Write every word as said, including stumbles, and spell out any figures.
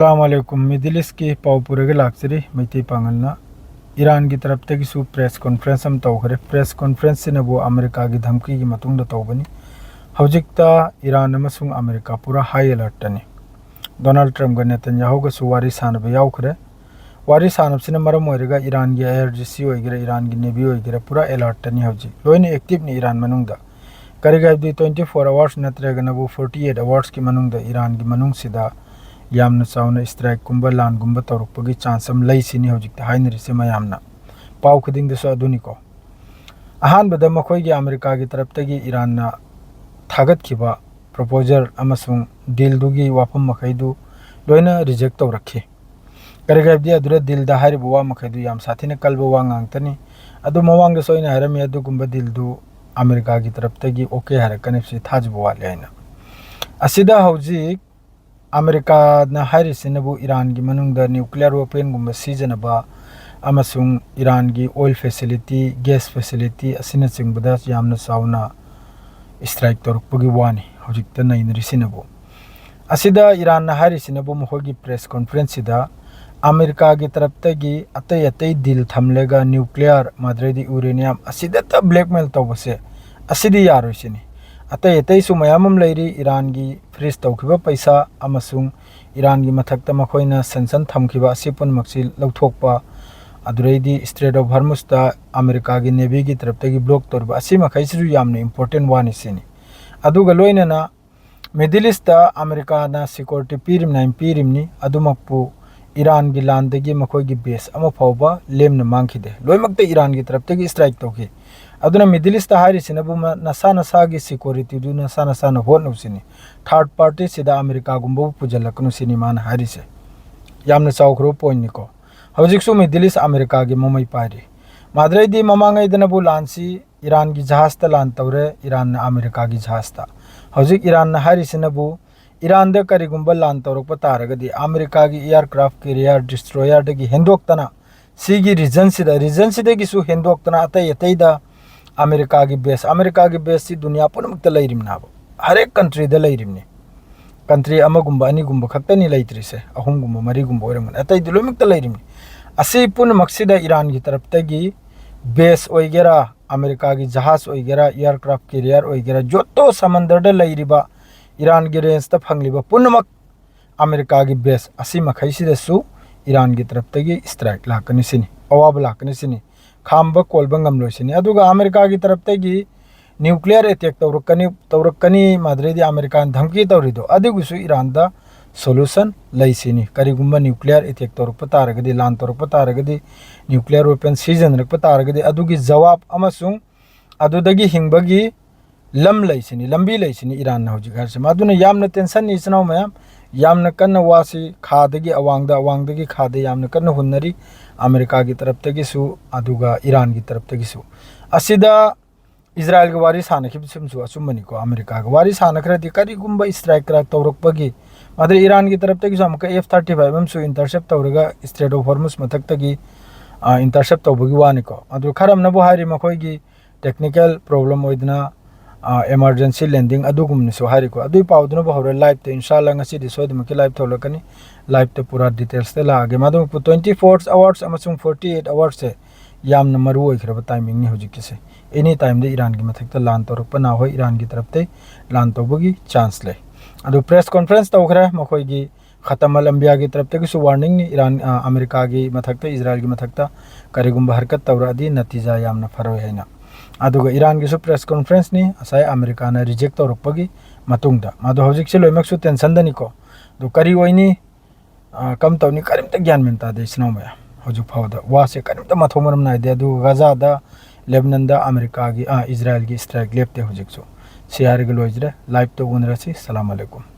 ꯑꯁꯂꯥꯃꯨ ꯑꯂꯥꯏꯀꯨꯝ꯫ Middle Eastꯀꯤ ꯄꯥꯎ ꯄꯨꯔꯒ ꯂꯥꯛꯆꯔꯤ Meitei ꯄꯥꯉꯜꯅ꯫ ꯏꯔꯥꯟꯒꯤ ꯇꯔꯞꯇꯒꯤꯁꯨ press conference ꯑꯃ ꯇꯧꯈ꯭ꯔꯦ꯫ Press conferenceꯁꯤꯅꯕꯨ ꯑꯃꯦꯔꯤꯀꯥꯒꯤ ꯙꯝꯀꯤꯒꯤ ꯃꯇꯨꯡꯗ ꯇꯧꯕꯅꯤ꯫ ꯍꯧꯖꯤꯛꯇ ꯏꯔꯥꯟ ꯑꯃꯁꯨꯡ ꯑꯃꯦꯔꯤꯀꯥ ꯄꯨꯔꯥ high alertꯇꯅꯤ꯫ ꯗꯣꯅꯥꯜꯗ ꯇ꯭ꯔꯝꯞꯒ ꯅꯦꯇꯟꯌꯥꯍꯨꯒꯁꯨ ꯋꯥꯔꯤ ꯁꯥꯟꯅꯕ ꯌꯥꯎꯈ꯭ꯔꯦ꯫ ꯋꯥꯔꯤ ꯁꯥꯟꯅꯕꯁꯤꯅ ꯃꯔꯝ ꯑꯣꯏꯔꯒ ꯏꯔꯥꯟꯒꯤ IRGC ꯑꯣꯏꯒꯦꯔꯥ, ꯏꯔꯥꯟꯒꯤ Navy ꯑꯣꯏꯒꯦꯔꯥ, ꯄꯨꯔꯥ alertꯇꯅꯤ ꯍꯧꯖꯤꯛ꯫ ꯂꯣꯏꯅ activeꯅꯤ ꯏꯔꯥꯟ ꯃꯅꯨꯡꯗ꯫ ꯀꯔꯤꯒꯤ ꯍꯥꯏꯕꯗꯤ twenty four hours ꯅꯠꯇ꯭ꯔꯒꯅꯕꯨ forty eight hoursꯀꯤ ꯃꯅꯨꯡꯗ ꯏꯔꯥꯟꯒꯤ ꯃꯅꯨꯡꯁꯤꯗ ꯌꯥꯝꯅ ꯆꯥꯎꯅ strikeꯀꯨꯝꯕ, ꯂꯥꯟꯒꯨꯝꯕ ꯇꯧꯔꯛꯄꯒꯤ chance ꯑꯃ ꯂꯩ ꯁꯤꯅꯤ ꯍꯧꯖꯤꯛꯇ ꯍꯥꯏꯅꯔꯤꯁꯦ ꯃꯌꯥꯝꯅ꯫ ꯄꯥꯎ ꯈꯨꯗꯤꯡꯗꯁꯨ ꯑꯗꯨꯅꯤꯀꯣ꯫ ꯑꯍꯥꯟꯕꯗ ꯃꯈꯣꯏꯒꯤ ꯑꯃꯦꯔꯤꯀꯥꯒꯤ ꯇꯔꯞꯇꯒꯤ ꯏꯔꯥꯟꯅ ꯊꯥꯒꯠꯈꯤꯕ proposal ꯑꯃꯁꯨꯡ dealꯗꯨꯒꯤ ꯋꯥꯐꯝ ꯃꯈꯩꯗꯨ ꯂꯣꯏꯅ reject ꯇꯧꯔꯛꯈꯤ꯫ ꯀꯔꯤꯒꯤ ꯍꯥꯏꯕꯗꯤ ꯑꯗꯨꯗ dealꯗ ꯍꯥꯏꯔꯤꯕ ꯋꯥ ꯃꯈꯩꯗꯨ ꯌꯥꯝ ꯁꯥꯊꯤꯅ ꯀꯜꯕ ꯋꯥ ꯉꯥꯛꯇꯅꯤ꯫ ꯑꯗꯨ ꯃꯃꯥꯡꯗꯁꯨ ꯑꯩꯅ ꯍꯥꯏꯔꯝꯃꯤ, ꯑꯗꯨꯒꯨꯝꯕ dealꯗꯨ ꯑꯃꯦꯔꯤꯀꯥꯒꯤ ꯇꯔꯞꯇꯒꯤ okay ꯍꯥꯏꯔꯛꯀꯅꯤ, ꯁꯤ ꯊꯥꯖꯕ ꯋꯥꯠꯂꯤ ꯍꯥꯏꯅ꯫ ꯑꯁꯤꯗ ꯍꯧꯖꯤꯛ ꯑꯃꯦꯔꯤꯀꯥꯅ ꯍꯥꯏꯔꯤꯁꯤꯅꯕꯨ ꯏꯔꯥꯟꯒꯤ ꯃꯅꯨꯡꯗ nuclear weaponꯒꯨꯝꯕ ꯁꯤꯖꯤꯟꯅꯕ ꯑꯃꯁꯨꯡ ꯏꯔꯥꯟꯒꯤ oil facility, gas facility ꯑꯁꯤꯅꯆꯤꯡꯕꯗ ꯌꯥꯝꯅ ꯆꯥꯎꯅ strike ꯇꯧꯔꯛꯄꯒꯤ ꯋꯥꯅꯤ ꯍꯧꯖꯤꯛꯇ ꯅꯩꯅꯔꯤꯁꯤꯅꯕꯨ꯫ ꯑꯁꯤꯗ ꯏꯔꯥꯟꯅ ꯍꯥꯏꯔꯤꯁꯤꯅꯕꯨ ꯃꯈꯣꯏꯒꯤ press conferenceꯁꯤꯗ ꯑꯃꯦꯔꯤꯀꯥꯒꯤ ꯇꯔꯞꯇꯒꯤ ꯑꯇꯩ ꯑꯇꯩ deal ꯊꯝꯂꯒ nuclear, ꯃꯗꯨꯗꯩꯗꯤ uranium ꯑꯁꯤꯗꯇ blackmail ꯇꯧꯕꯁꯦ, ꯑꯁꯤꯗꯤ ꯌꯥꯔꯣꯏ ꯁꯤꯅꯤ꯫ ꯑꯇꯩ ꯑꯇꯩꯁꯨ ꯃꯌꯥꯝ ꯑꯃ ꯂꯩꯔꯤ, ꯏꯔꯥꯟꯒꯤ freeze ꯇꯧꯈꯤꯕ ꯄꯩꯁꯥ ꯑꯃꯁꯨꯡ ꯏꯔꯥꯟꯒꯤ ꯃꯊꯛꯇ ꯃꯈꯣꯏꯅ sanction ꯊꯝꯈꯤꯕ ꯑꯁꯤ ꯄꯨꯝꯅꯃꯛꯁꯤ ꯂꯧꯊꯣꯛꯄ, ꯑꯗꯨꯗꯩꯗꯤ Strait of Hormuzꯇ ꯑꯃꯦꯔꯤꯀꯥꯒꯤ Navyꯒꯤ ꯇꯔꯞꯇꯒꯤ block ꯇꯧꯔꯤꯕ ꯑꯁꯤ ꯃꯈꯩꯁꯤꯁꯨ ꯌꯥꯝꯅ important ꯋꯥꯅꯤ ꯁꯤꯅꯤ꯫ ꯑꯗꯨꯒ ꯂꯣꯏꯅꯅ Middle Eastꯇ ꯑꯃꯦꯔꯤꯀꯥꯅ security ꯄꯤꯔꯤꯕꯅꯤ ꯍꯥꯏꯅ ꯄꯤꯔꯤꯕꯅꯤ, ꯑꯗꯨꯃꯛꯄꯨ ꯏꯔꯥꯟꯒꯤ ꯂꯥꯟꯗꯒꯤ ꯃꯈꯣꯏꯒꯤ base ꯑꯃ ꯐꯥꯎꯕ ꯂꯦꯝꯅ ꯃꯥꯡꯈꯤꯗꯦ꯫ ꯂꯣꯏꯅꯃꯛꯇ ꯏꯔꯥꯟꯒꯤ ꯇꯔꯞꯇꯒꯤ strike ꯇꯧꯈꯤ꯫ ꯑꯗꯨꯅ Middle Eastꯇ ꯍꯥꯏꯔꯤꯁꯤꯅꯕꯨ ꯃ-, ꯅꯁꯥ ꯅꯁꯥꯒꯤ securityꯗꯨ ꯅꯁꯥ ꯅꯁꯥꯅ ꯍꯣꯠꯅꯧ ꯁꯤꯅꯤ꯫ Third partyꯁꯤꯗ ꯑꯃꯦꯔꯤꯀꯥꯒꯨꯝꯕꯕꯨ ꯄꯨꯁꯤꯜꯂꯛꯀꯅꯨ ꯁꯤꯅꯤ ꯃꯥꯅ ꯍꯥꯏꯔꯤꯁꯦ꯫ ꯌꯥꯝꯅ ꯆꯥꯎꯈ꯭ꯔꯕ pointꯅꯤꯀꯣ꯫ ꯍꯧꯖꯤꯛꯁꯨ Middle East ꯑꯃꯦꯔꯤꯀꯥꯒꯤ ꯃꯃꯩ ꯄꯥꯏꯔꯤ꯫ ꯃꯗꯨꯗꯩꯗꯤ ꯃꯃꯥꯡꯉꯩꯗꯅꯕꯨ ꯂꯥꯟꯁꯤ ꯏꯔꯥꯟꯒꯤ ꯖꯍꯥꯖꯇ ꯂꯥꯟ ꯇꯧꯔꯦ, ꯏꯔꯥꯟꯅ ꯑꯃꯦꯔꯤꯀꯥꯒꯤ ꯖꯍꯥꯖꯇ꯫ ꯍꯧꯖꯤꯛ ꯏꯔꯥꯟꯅ ꯍꯥꯏꯔꯤꯁꯤꯅꯕꯨ ꯏꯔꯥꯟꯗ ꯀꯔꯤꯒꯨꯝꯕ ꯂꯥꯟ ꯇꯧꯔꯛꯄ ꯇꯥꯔꯒꯗꯤ ꯑꯃꯦꯔꯤꯀꯥꯒꯤ aircraft carrier destroyerꯗꯒꯤ ꯍꯦꯟꯗꯣꯛꯇꯅ ꯁꯤꯒꯤ regionꯁꯤꯗ, regionꯁꯤꯗꯒꯤꯁꯨ ꯍꯦꯟꯗꯣꯛꯇꯅ ꯑꯇꯩ ꯑꯇꯩꯗ ꯑꯃꯦꯔꯤꯀꯥꯒꯤ base, ꯑꯃꯦꯔꯤꯀꯥꯒꯤ baseꯁꯤ ꯗꯨꯅꯤꯌꯥ ꯄꯨꯝꯅꯃꯛꯇ ꯂꯩꯔꯤꯕꯅꯦꯕ, ꯍꯔꯦꯛ countryꯗ ꯂꯩꯔꯤꯕꯅꯤ꯫ ꯀꯟꯇ꯭ꯔꯤ ꯑꯃꯒꯨꯝꯕ ꯑꯅꯤꯒꯨꯝꯕ ꯈꯛꯇꯅꯤ ꯂꯩꯇ꯭ꯔꯤꯁꯦ, ꯑꯍꯨꯝꯒꯨꯝꯕ ꯃꯔꯤꯒꯨꯝꯕ ꯑꯣꯏꯔꯝꯒꯅꯤ, ꯑꯇꯩꯗꯤ ꯂꯣꯏꯅꯃꯛꯇ ꯂꯩꯔꯤꯕꯅꯤ꯫ ꯑꯁꯤ ꯄꯨꯝꯅꯃꯛꯁꯤꯗ ꯏꯔꯥꯟꯒꯤ ꯇꯔꯞꯇꯒꯤ ꯕꯦꯁ ꯑꯣꯏꯒꯦꯔꯥ, ꯑꯃꯦꯔꯤꯀꯥꯒꯤ ꯖꯍꯥꯖ ꯑꯣꯏꯒꯦꯔꯥ, ꯑꯦꯌꯥꯔꯀ꯭ꯔꯥꯐ ꯀꯦꯔꯤꯌꯔ ꯑꯣꯏꯒꯦꯔꯥ, ꯌꯣꯠꯇꯣ ꯁꯃꯟꯗꯔꯗ ꯂꯩꯔꯤꯕ ꯏꯔꯥꯟꯒꯤ ꯔꯦꯟꯖꯇ ꯐꯪꯂꯤꯕ ꯄꯨꯝꯅꯃꯛ ꯑꯃꯦꯔꯤꯀꯥꯒꯤ ꯕꯦꯁ ꯑꯁꯤ ꯃꯈꯩꯁꯤꯗꯁꯨ ꯏꯔꯥꯟꯒꯤ ꯇꯔꯞꯇꯒꯤ ꯏꯁꯇ꯭ꯔꯥꯏꯛ ꯂꯥꯛꯀꯅꯤ ꯁꯤꯅꯤ, ꯑꯋꯥꯕ ꯂꯥꯛꯀꯅꯤ ꯁꯤꯅꯤ, ꯈꯥꯝꯕ ꯀꯣꯜꯕ ꯉꯝꯂꯣꯏ ꯁꯤꯅꯤ꯫ ꯑꯗꯨꯒ ꯑꯃꯦꯔꯤꯀꯥꯒꯤ ꯇꯔꯞꯇꯒꯤ ꯅ꯭ꯌꯨꯀ꯭ꯂꯤꯌꯔ ꯑꯦꯇꯦꯛ ꯇꯧꯔꯛꯀꯅꯤ, ꯇꯧꯔꯛꯀꯅꯤ, ꯃꯗꯨꯗꯩꯗꯤ ꯑꯃꯦꯔꯤꯀꯥꯅ ꯙꯝꯀꯤ ꯇꯧꯔꯤꯗꯣ, ꯑꯗꯨꯒꯤꯁꯨ ꯏꯔꯥꯟꯗ ꯁꯣꯂꯨꯁꯟ ꯂꯩ ꯁꯤꯅꯤ꯫ ꯀꯔꯤꯒꯨꯝꯕ ꯅ꯭ꯌꯨꯀ꯭ꯂꯤꯌꯔ ꯑꯦꯇꯦꯛ ꯇꯧꯔꯛꯄ ꯇꯥꯔꯒꯗꯤ, ꯂꯥꯟ ꯇꯧꯔꯛꯄ ꯇꯥꯔꯒꯗꯤ, ꯅ꯭ꯌꯨꯀ꯭ꯂꯤꯌꯔ ꯋꯦꯄꯟ ꯁꯤꯖꯤꯟꯅꯔꯛꯄ ꯇꯥꯔꯒꯗꯤ, ꯑꯗꯨꯒꯤ ꯖꯋꯥꯕ ꯑꯃꯁꯨꯡ ꯑꯗꯨꯗꯒꯤ ꯍꯤꯡꯕꯒꯤ ꯂꯝ ꯂꯩꯁꯤꯅꯤ, ꯂꯝꯕꯤ ꯂꯩꯁꯤꯅꯤ ꯏꯔꯥꯟꯅ ꯍꯧꯖꯤꯛ ꯍꯥꯏꯔꯤꯁꯤ꯫ ꯑꯗꯨꯅ ꯌꯥꯝꯅ ꯇꯦꯟꯁꯟꯅꯤ ꯏꯆꯤꯟ ꯏꯅꯥꯎ ꯃꯌꯥꯝ, ꯌꯥꯝꯅ ꯀꯟꯅ ꯋꯥꯁꯤ ꯈꯥꯗꯒꯤ ꯑꯋꯥꯡꯗ, ꯑꯋꯥꯡꯗꯒꯤ ꯈꯥꯗ ꯌꯥꯝꯅ ꯀꯟꯅ ꯍꯨꯟꯅꯔꯤ ꯑꯃꯦꯔꯤꯀꯥꯒꯤ ꯇꯔꯞꯇꯒꯤꯁꯨ, ꯑꯗꯨꯒ ꯏꯔꯥꯟꯒꯤ ꯇꯔꯞꯇꯒꯤꯁꯨ꯫ ꯑꯁꯤꯗ ꯏꯖꯔꯥꯏꯜꯒ ꯋꯥꯔꯤ ꯁꯥꯟꯅꯈꯤꯕꯁꯤꯃꯁꯨ ꯑꯆꯨꯝꯕꯅꯤꯀꯣ꯫ ꯑꯃꯦꯔꯤꯀꯥꯒ ꯋꯥꯔꯤ ꯁꯥꯟꯅꯈ꯭ꯔꯗꯤ ꯀꯔꯤꯒꯨꯝꯕ ꯏꯁꯇ꯭ꯔꯥꯏꯛ ꯀꯔꯥꯏꯛ ꯇꯧꯔꯛꯄꯒꯤ, ꯃꯗꯨ ꯏꯔꯥꯟꯒꯤ ꯇꯔꯞꯇꯒꯤꯁꯨ ꯑꯃꯨꯛꯀ ꯑꯦꯐ ꯊꯥꯔꯇꯤ ꯐꯥꯏꯚ ꯑꯃꯁꯨ ꯏꯟꯇꯔꯁꯦꯞ ꯇꯧꯔꯒ ꯏꯁꯇ꯭ꯔꯦꯠ ꯑꯣꯐ ꯍꯣꯔꯃꯨꯁ ꯃꯊꯛꯇꯒꯤ, ꯑ, ꯏꯟꯇꯔꯁꯦꯞ ꯇꯧꯕꯒꯤ ꯋꯥꯅꯤꯀꯣ꯫ ꯑꯗꯨ ꯈꯔ ꯑꯃꯅꯕꯨ ꯍꯥꯏꯔꯤ ꯃꯈꯣꯏꯒꯤ ꯇꯦꯛꯅꯤꯀꯦꯜ ꯄ꯭ꯔꯣꯕ꯭ꯂꯦꯝ ꯑꯣꯏꯗꯅ, ꯑ, ꯏꯃꯥꯔꯖꯦꯟꯁꯤ ꯂꯦꯟꯗꯤꯡ ꯑꯗꯨꯒꯨꯝꯕꯅꯁꯨ ꯍꯥꯏꯔꯤꯀꯣ꯫ ꯑꯗꯨꯒꯤ ꯄꯥꯎꯗꯨꯅꯕꯨ ꯍꯧꯔꯦ꯫ ꯂꯥꯏꯞꯇ ꯏꯟꯁꯥꯜꯂꯥ ꯉꯁꯤꯗꯤ ꯁꯣꯏꯗꯅꯃꯛꯀꯤ ꯂꯥꯏꯞ ꯊꯣꯛꯂꯛꯀꯅꯤ꯫ ꯂꯥꯏꯞꯇ ꯄꯨꯔꯥ ꯗꯤꯇꯦꯜꯁꯇ ꯂꯥꯛꯑꯒꯦ꯫ ꯃꯗꯨ ꯇ꯭ꯋꯦꯟꯇꯤ ꯐꯣꯔ ꯑꯋꯥꯔꯁ ꯑꯃꯁꯨꯡ ꯐꯣꯔꯇꯤ ꯑꯩꯠ ꯑꯋꯥꯔꯁꯁꯦ ꯌꯥꯝꯅ ꯃꯔꯨ ꯑꯣꯏꯈ꯭ꯔꯕ ꯇꯥꯏꯃꯤꯡꯅꯤ ꯍꯧꯖꯤꯛꯀꯤꯁꯦ꯫ ꯑꯦꯅꯤ ꯇꯥꯏꯝꯗ ꯏꯔꯥꯟꯒꯤ ꯃꯊꯛꯇ ꯂꯥꯟ ꯇꯧꯔꯛꯄ ꯅꯥꯍꯣꯏ ꯏꯔꯥꯟꯒꯤ ꯇꯔꯞꯇꯩ ꯂꯥꯟ ꯇꯧꯕꯒꯤ ꯆꯥꯟꯁ ꯂꯩ꯫ ꯑꯗꯨ ꯄ꯭ꯔꯦꯁ ꯀꯣꯟꯐ꯭ꯔꯦꯟꯁ ꯇꯧꯈ꯭ꯔꯦ ꯃꯈꯣꯏꯒꯤ ꯈꯇꯝ ꯑꯜ ꯑꯝꯕꯤꯌꯥꯒꯤ ꯇꯔꯞꯇꯒꯤꯁꯨ ꯋꯥꯔꯅꯤꯡꯅꯤ, ꯏꯔꯥꯟ, ꯑ, ꯑꯃꯦꯔꯤꯀꯥꯒꯤ ꯃꯊꯛꯇ, ꯏꯖꯔꯥꯏꯜꯒꯤ ꯃꯊꯛꯇ ꯀꯔꯤꯒꯨꯝꯕ ꯍꯔꯀꯠ ꯇꯧꯔꯛꯑꯗꯤ ꯅꯇꯤꯖꯥ ꯌꯥꯝꯅ ꯐꯔꯣꯏ ꯍꯥꯏꯅ꯫ ꯑꯗꯨꯒ ꯏꯔꯥꯟꯒꯤꯁꯨ ꯄ꯭ꯔꯦꯁ ꯀꯣꯟꯐ꯭ꯔꯦꯟꯁꯅꯤ ꯉꯁꯥꯏ ꯑꯃꯦꯔꯤꯀꯥꯅ ꯔꯤꯖꯦꯛ ꯇꯧꯔꯛꯄꯒꯤ ꯃꯇꯨꯡꯗ꯫ ꯃꯗꯣ ꯍꯧꯖꯤꯛꯁꯦ ꯂꯣꯏꯅꯃꯛꯁꯨ ꯇꯦꯟꯁꯟꯗꯅꯤꯀꯣ꯫ ꯑꯗꯨ ꯀꯔꯤ ꯑꯣꯏꯅꯤ, ꯑ, ꯀꯝ ꯇꯧꯅꯤ, ꯀꯔꯤꯝꯇ ꯒ꯭ꯌꯥꯟ ꯃꯦꯟ ꯇꯥꯗꯦ ꯏꯆꯤꯟ ꯏꯅꯥꯎ ꯃꯌꯥꯝ꯫ ꯍꯧꯖꯤꯛ ꯐꯥꯎꯕꯗ ꯋꯥꯁꯦ ꯀꯔꯤꯝꯇ ꯃꯊꯣꯡ ꯃꯔꯝ ꯅꯥꯏꯗꯦ꯫ ꯑꯗꯨꯒ ꯒꯖꯥꯗ, ꯂꯦꯕꯅꯟꯗ ꯑꯃꯦꯔꯤꯀꯥꯒꯤ, ꯑ, ꯏꯖꯔꯥꯏꯜꯒꯤ ꯏꯁꯇ꯭ꯔꯥꯏꯛ ꯂꯦꯞꯇꯦ ꯍꯧꯖꯤꯛꯁꯨ꯫ ꯁꯤ ꯍꯥꯏꯔꯒ ꯂꯣꯏꯖꯔꯦ꯫ ꯂꯥꯏꯞꯇ ꯎꯅꯔꯁꯤ꯫ ꯁꯂꯥꯝ ꯑꯂꯩꯀꯨꯝ꯫